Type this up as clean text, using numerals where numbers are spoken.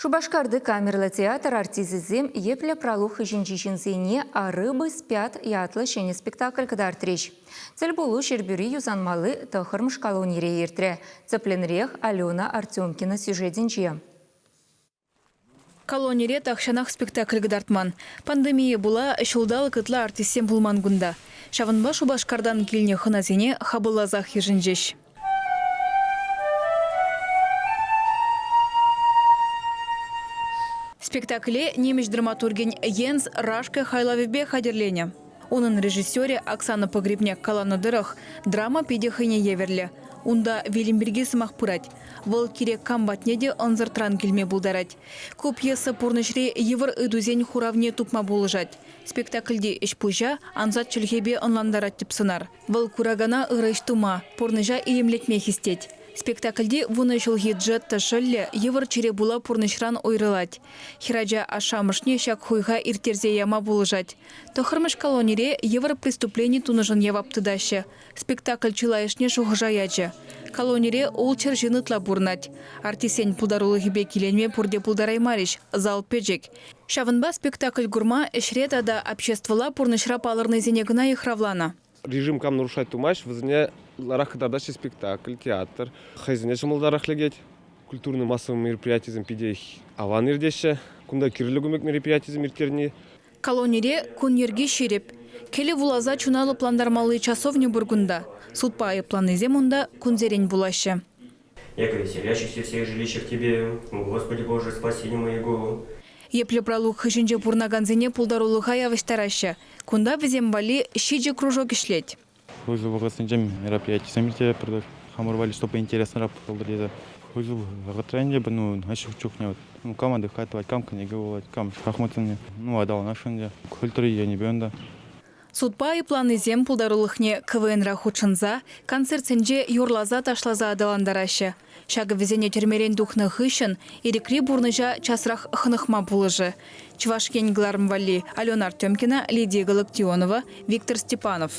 Шупашкарти камерлӑ театр артисчӗсем Йӗплӗ пралук хыҫӗнчи ҫынсене «А рыбы спят» ятлӑ ҫӗнӗ спектакль кӑтартрӗҫ. Тӗлпулу Ҫӗрпӳри юсанмалли тӑххӑрмӗш колонире иртрӗ. Тӗплӗнрех Алена Артемкина сюжетӗнче. Колонире тахҫанах спектакль кӑтартман. Пандемие пула ҫулталӑк ытла артистсем пулман кунта. Ҫавӑнпа Шупашкартан килнӗ хӑнасене хапӑлласах йышӑнчӗҫ. Спектакле нимӗҫ драматургӗн Йенс Рашке хайлавӗпе хатӗрленӗ. Унӑн режиссерӗ Оксана Погребняк каланӑ тӑрӑх, драма питӗ хӑйне евӗрлӗ. Унта вилӗм пирки сӑмах пырать. Вӑл кирек кам патне те ӑнсӑртран килме пултарать. Ку пьеса пурнӑҫри йывӑр ыйтусен хуравне тупма пулӑшать. Спектакльти ӗҫ-пуҫа ансат чӗлхепе ӑнлантарать тӗп сӑнар. Вӑл куракана ырӑ ӗҫ тума, пурнӑҫа илемлетме хистет. Спектакльти вунӑ ҫулхи Джетта шӑллӗ йывӑр чире пула пурнӑҫран уйрӑлать. Хӗрача ашшӗ-амӑшне ҫак хуйха ирттерсе яма пулӑшать. Тӑххӑрмӗш колонире йывӑр преступлени тунӑшӑн явап тытаҫҫӗ. Спектакль чылайӑшне шухӑша ячӗ. Колонире ултҫӗр ҫын ытла пурӑнать. Артистсен пултарулӑхӗпе киленме пурте пултараймарӗҫ, зал пӗчӗк. Ҫавӑнпа спектакль курма ӗҫре тата обществӑлла пурнӑҫра палӑрнисене кӑна йыхравланӑ. Режим кам нарушать тумасть, вӗсене ытларах кӑтартаҫҫӗ спектакль, театр. Хӑйсене ҫӑмӑлтарах лекет. Культурно-массовый мероприятисем питӗ аван иртеҫҫӗ. Кунта кирлӗ кун пек мероприятисем ирттерни. Колонире кун йӗрки ҫирӗп. Кӗлӗ вуласа чуна лӑплантармалли часовня пур кунта. Судпа айӑпланнисем унта кунсерен пулаҫҫӗ. Яко веселящихся всех жилищах Тебе, Господи Боже, спасение моего. Йӗплӗ пралук хыҫӗнче пурӑнакансене пултарулӑха явӑҫтараҫҫӗ. Кунта вӗсем валли ҫичӗ кружок ӗҫлет. Хӑйсен вӑхӑтсенче мероприятисем ирттеретпӗр. Хамӑр валли чтобы интереснӑрах пултӑр тесе. Хӑйсен вӑхӑтра ӗнтӗ, ну, ҫук чухне вот, ну, кам отдыхать тӑвать, кам кӗнеке вулать, кам шахматсене, ну, аталанасшӑн ӗнтӗ. Культура енӗпе унта. Судпа айӑпланисем пултарулӑхне КВНра хутшӑнса, концертсенче юрласа-ташласа аталантараҫҫӗ. Ҫакӑ вӗсене тӗрмерен тухнӑ хыҫҫӑн ирӗкри пурнӑҫа часрах хӑнӑхма пулӑшӗ. Чӑваш Ен кӑларӑм валли Алена Артемкина, Лидия Галактионова, Виктор Степанов.